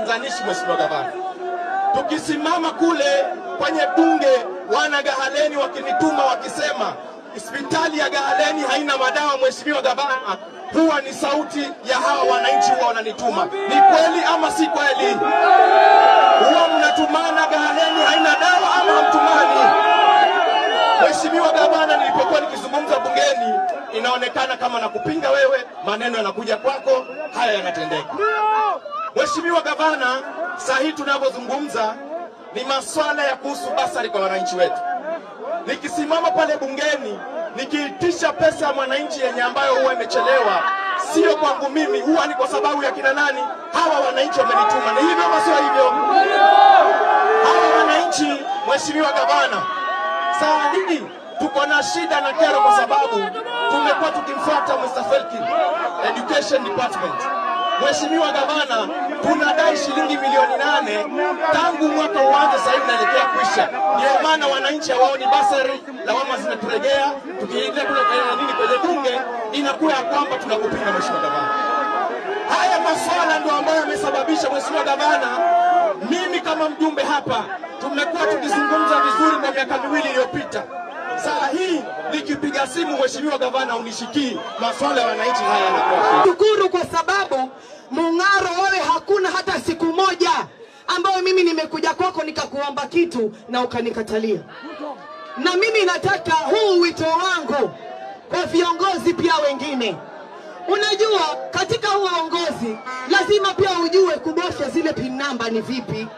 Uchanzanishi, Mheshimiwa Gavana. Tukisimama kule kwenye bunge, wana Gahaleni wakinituma wakisema hospitali ya Gahaleni haina madawa, Mheshimiwa Gavana, huwa ni sauti ya hawa wananchi, huwa wananituma. Ni kweli ama si kweli? Huwa mnatumana Gahaleni haina dawa ama hamtumani? Mheshimiwa Gavana, nilipokuwa nikizungumza bungeni, inaonekana kama nakupinga wewe, maneno yanakuja kwako, haya yanatendeka. Mheshimiwa Gavana, saa hii tunavyozungumza ni maswala ya kuhusu basari kwa wananchi wetu. Nikisimama pale bungeni nikiitisha pesa ya mwananchi yenye ambayo huwa imechelewa, sio kwangu mimi, huwa ni kwa sababu ya kina nani? Hawa wananchi wamenituma. Ni hivyo ama sio hivyo? Hawa wananchi, Mheshimiwa Gavana, saa hii tuko na shida na kero kwa sababu tumekuwa tukimfuata Mr. Felkin, Education Department. Mheshimiwa Gavana, tunadai shilingi milioni 8 tangu mwaka uanze, sasa hivi naelekea kuisha. Ndio maana wananchi hawaoni basari, lawama zinaturegea. Tukiingia kule kwenye nini kwenye bunge, inakuwa ya kwamba tunakupinga Mheshimiwa Gavana. Haya maswala ndio ambayo yamesababisha Mheshimiwa Gavana, mimi kama mjumbe hapa tumekuwa tukizungumza vizuri kwa miaka 2 iliyopita. Saa hii nikipiga simu Mheshimiwa Gavana unishikii, maswala ya wananchi haya yanakuwa shida. Shukuru kwa sababu Mung'aro, wewe hakuna hata siku moja ambayo mimi nimekuja kwako nikakuomba kitu na ukanikatalia. Na mimi nataka huu wito wangu kwa viongozi pia wengine. Unajua, katika huu uongozi lazima pia ujue kubofya zile pin number ni vipi.